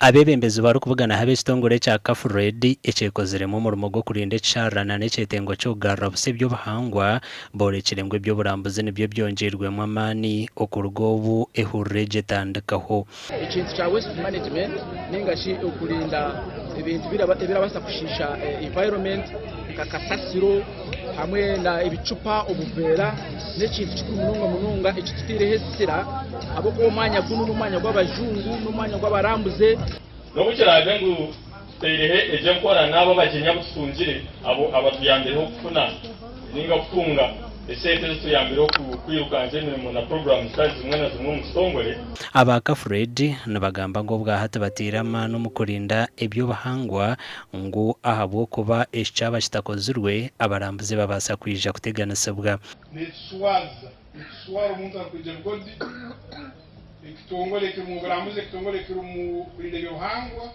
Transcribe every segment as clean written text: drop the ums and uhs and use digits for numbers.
Abeebembezi barikubuganaho ab'ekitongore ekya Cafred ekyekoziremu omurimo gw'okurinda ekisharara na n'ekyetengo ky'okugarura busya eby'obuhangwa boorekire ngu eby'oburambuzi nibyo byongyeirwemu amaani okuruga obu ehururu egi etandikaho. Ekintu kya waste management ninga shi okurinda ebintu ebirabaasa kushiisha environment nka kasasiro hamwe na ebicupa, obuveera n'ekintu kikuru munonga munonga eki tutaireho esira ahabw'okuba omwanya gunu n'omwanya gw'abajungu, n'omwanya gw'abarambuze. N'obu kiraabe ngu tutaireho egyo enkora n'abo abagyenyi abu tutungire abo abatuyambireho kufuna ninga kutunga esente ezituyambireho kwirukangya emirimo na puroguraamu zitari zimwe na zimwe omu kitongore. Aba Cafred nibagamba ngu obwahati bataire amaani omu kurinda eby'obuhangwa ngu ahabw'okuba eki kyaba kitakozirwe abarambuzi babaasa kwija kuteganisibwa. Nikishwaza, nikishwara omuntu arikwija bigodi, ekitongore ekirimu oburambuzi, ekitongore ekirimu kurinda eby'obuhangwa,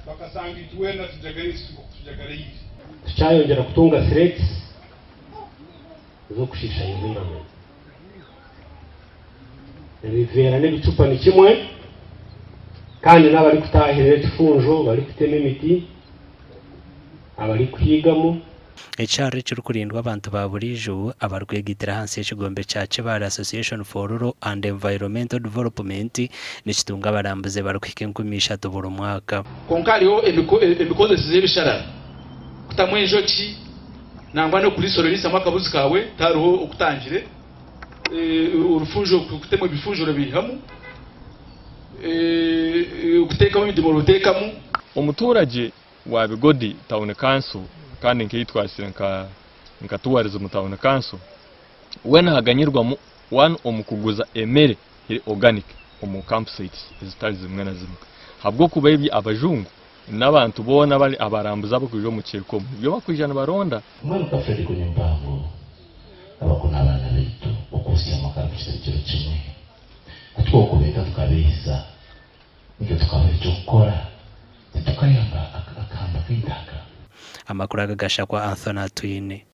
bakasanga itwena tujagaraire oku tujagaraire. Tukyayongyera kutunga threats z'okushiisha environment. Ebiveera n'ebicupa ni kimwe kandi n'abarikutaahirira ekifunjo barikutema emiti, abarikuhiigamu. Ekisharara ekirikurindwa abantu ba buriijo abarikwegaitira ahansi y'ekigombe kya Kibaale Association for Rural and Environmental Development nikitunga abarambuzi barikuhika 3000 buri mwaka. Kwonka hariho emikozeseze y'ebisharara, kutamu enjoki nangwa n'okurisororiisamu akabuzi kaawe tihariho okutangire. Orufunjo kutema ebifunjo orabiihamu, okuteekamu emidiimora oteekamu. Omuturagye wa Bigodi Town Council kandi nk'ei twasire nka nka Tourism Town Council weena ahaganyirwamu one omu kuguza emere eri organic omu camp sites ezitari zimwe na zimwe ahabw'okuba ebyo abajungu n'abantu boona abari abarambuzi abarikwija omu kicweka omu nibyo barikwija nibaronda. Mbwenu ka Fred Gunyampango abakuna abaana baitu okuhitsya amakara ku kiterekyero kimwe, ku twokubeeta tukabeihisa, itwe tukabaha eky'okukora, titukayamba akahamba k'eitaka? Amakuru aga gashakwa Anthony Atwine.